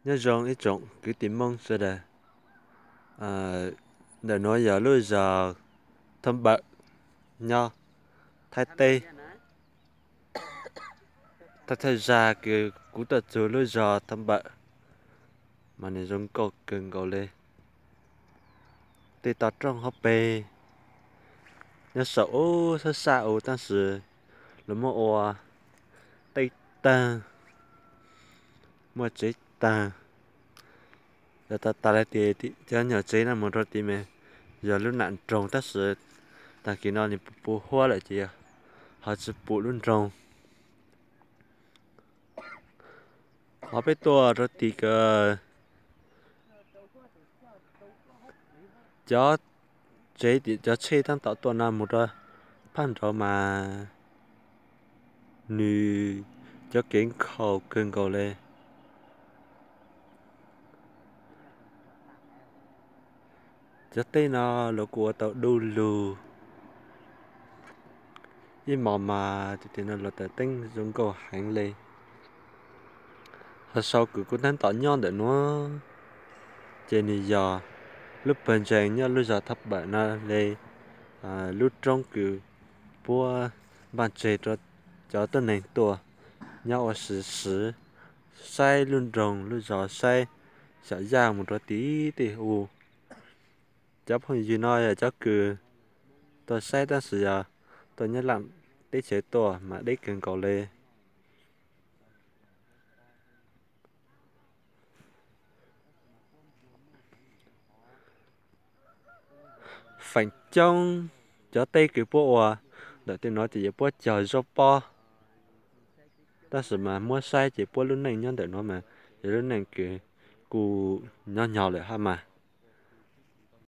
Nyob zoo ib tsoom kwv tij Hmoob sawv daws. Ntawm nuav yog lub zog Thoob Npawm nyob Thaib teb. Thawj thawj zag kws kuv tuaj txug lub zog Thoob Npawm mas nwg zoo nkauj kawg nkaus le. Tej toj roob hauv peg nyob saum ub sab sab u tab sis lawv muab ua teb tag, muaj tsev tag. Yog tas tas le tias cov nyuag tsev no mus rau tid mas yog lub nam nroog tab sis tag kis no nwg pum huab lawm ces ho tsi pum lub nroog. Ho peb tuaj rau tim kws cov tsev, cov tsheb taab tom tuaj no mus rau phab nraud mas nwg cov kev nkhaus kawg nkaus le. Cov teb no lawv kuj ua tau du lug, ib hmos mas tus tim no los tas teeb zoo nkauj heev le. Ho sau kws kuv taab tom nyob ntawm nuav ces nwg yog lub pawg ntseeg nyob lub zog Thaj Pawm no le. Lub roob kws puab npaj tseg rau cov tuab neeg tuaj nyob ua si swv, saib lub nroog lub zog, saib xyom yaj mus rau tim tej u. Cov phooj ywg no yog cov kws tuaj saib tab sis yog tuaj nyob Laaj teb chaws tuaj mas deb kawg nkaus le. Feem coob cov teb kws puab ua ntawm tej nuav ces yuav puab cog zaub pob, tab sis mas muab saib ces puab lub neej nyob ntawm nuav mas yog lub neej kws kuj nyob nyog lawm hab mas.